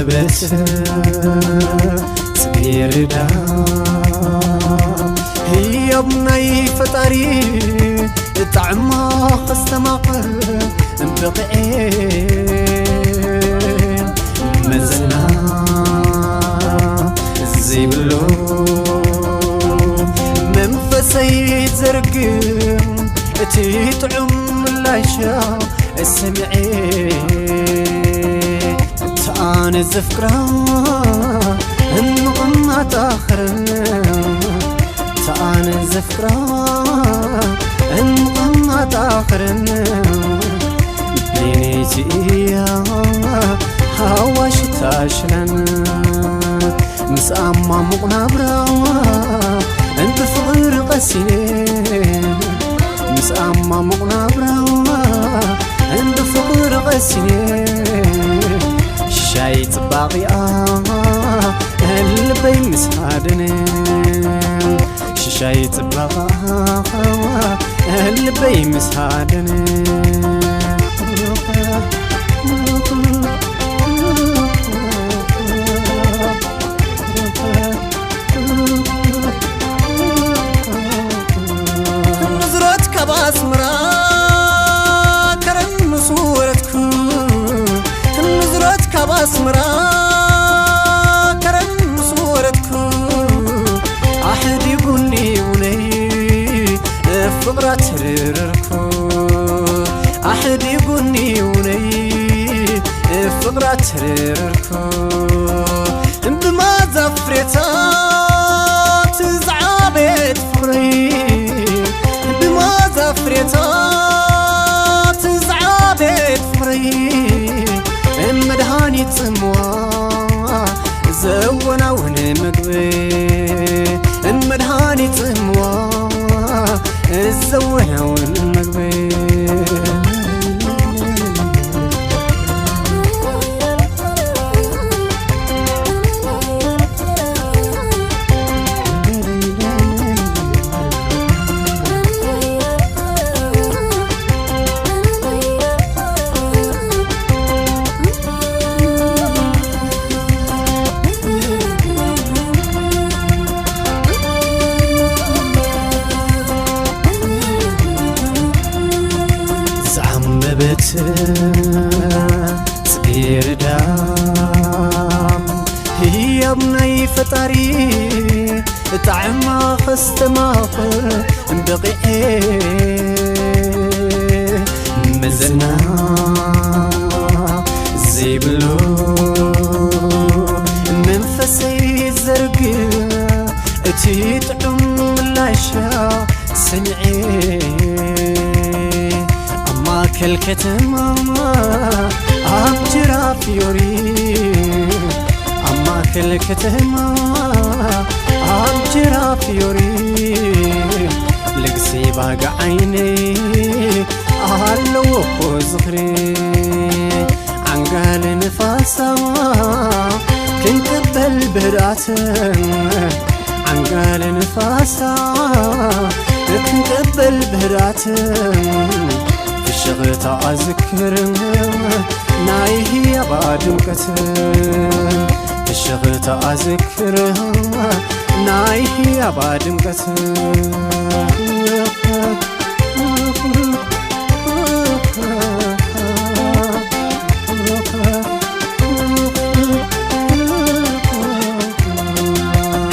በት ጽጌረዳ ህያብ ናይ ፈጣሪ ጣዕማ ከስተማቕር ብቕዔ መዘና ዘይብሉ መንፈሰይ ዘርግም እቲ ጥዑም ምላሻ ስምዔ ተኣነ ዘፍቅራ እንቕማጣ ኽርን ተኣነ ዘፍቅራ እንቕማጣ ኽርን ቤነይቲ እያ ሃዋሽታ ሽለን ምስ ኣማሙቕ ናብራ እንተ ፍቕሪ ቀሲነ ምስ ኣማሙቕ ናብራ እንተ ፍቕሪ ቀሲነ ሽሻይ ጽባቕኣ ልበይ ምስ ሃደነ ሽሻይ ጽባቕኣ ልበይ ምስ ሃደነ ንዝረት ካብ ኣስመራ ከረን ምስ ወረድኩ ንዝረት ካብ ኣስመራ ከረን ምስ ወረድኩ ኣሕዲጉኒ ውነይ ፍቕራ ትርርርኩ ኣሕዲጉኒ ውነይ ፍቕራ ትርርርኩ ብማዛ ፍሬታት ዝዓበየት ፍቕረይ ብማዛ ፍሬታት ዝዓበየት ፍቕረይ መድሃኒት ጽምዋ ዘወናውን መግቢ መድሃኒት ጽምዋ ዘወናውን መግቢ ዝዓመበት ጽጌረዳ ህያብ ናይ ፈጣሪ ጣዕማ ከስተማቕር በቒዐ መዘና ዘይብሉ መንፈሰይ ዘርግ እቲ ጥዑም ምላሻ ስምዒ ኣብ ማእከል ከተማ ኣብ ጅራፍ ዮሪ ኣብ ማእከል ከተማ ኣብ ጅራፍ ዮሪ ልግሲ ባጋ ዓይነይ ኣለዎ እኮ ዝኽሪ ዓንጋሊ ንፋሳ ክንቅበል ብህድኣትን ዓንጋሊ ንፋሳ ክንቅበል ብህድኣትን ፍሽኽታ ኣዝክር ናይ ህያባ ድምቀትን ፍሽኽታ ኣዝክር ናይ ህያባ ድምቀትን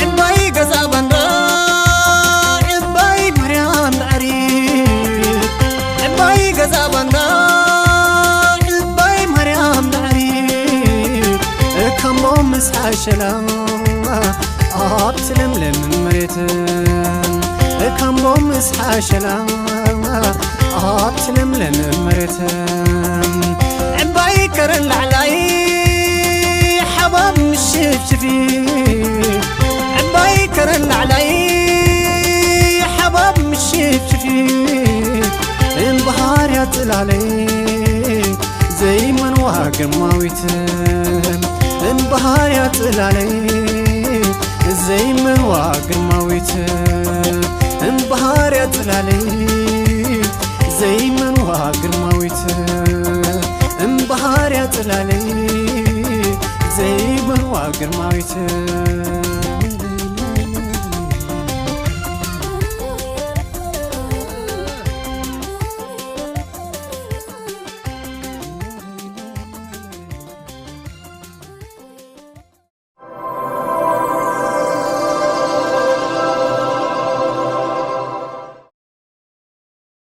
ዕባይ ገዛ ባንዳ ዕባይ ማርያም ዳዕሪ ዕባይ ገዛ ባንዳ ዕባይ ማርያም ዳዕሪ እካሞ ምስ ሓሸላ ኣብቲ ለምለም መሬት እካሞ ምስ ሓሸላ ኣብቲ ለምለም መሬት ዕባይ ከረን ላዕላይ ሓባብ ምሽፍሽፊ ዕባይ ከረን ላዕላይ ሓባብ ምሽፍሽፊ እምባሃርያ ጽላለይ ዘይመንዋ ግርማዊት እምባሃርያ ጽላለይ ዘይመንዋ ግርማዊት እምባሃርያ ጽላለይ ዘይመንዋ ግርማዊት እምባሃርያ ጽላለይ ዘይ ግርማዊት